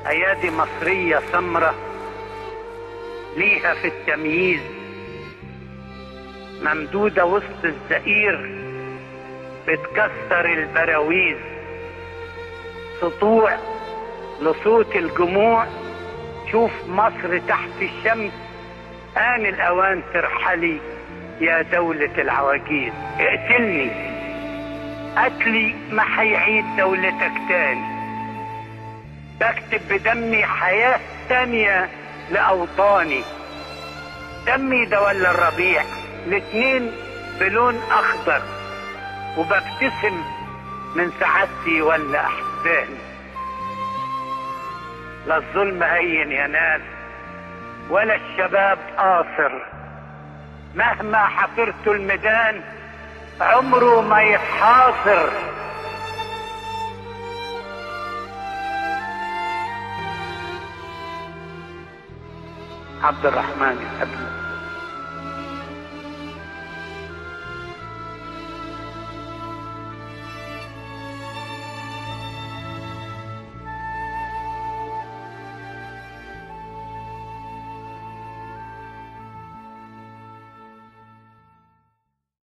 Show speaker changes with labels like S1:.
S1: أيادي مصرية سمرة ليها في التمييز، ممدودة وسط الزئير بتكسر البراويز، سطوع لصوت الجموع. شوف مصر تحت الشمس، آن الأوان ترحلي يا دولة العواجيز. اقتلني قتلي ما هيعيد دولتك تاني، بكتب بدمي حياة تانية لأوطاني. دمي ده ولا الربيع الاتنين بلون أخضر، وببتسم من سعادتي ولا أحزاني. لا الظلم هين يا ناس ولا الشباب قاصر، مهما حفرت الميدان عمره ما يتحاصر. عبد الرحمن الأبني.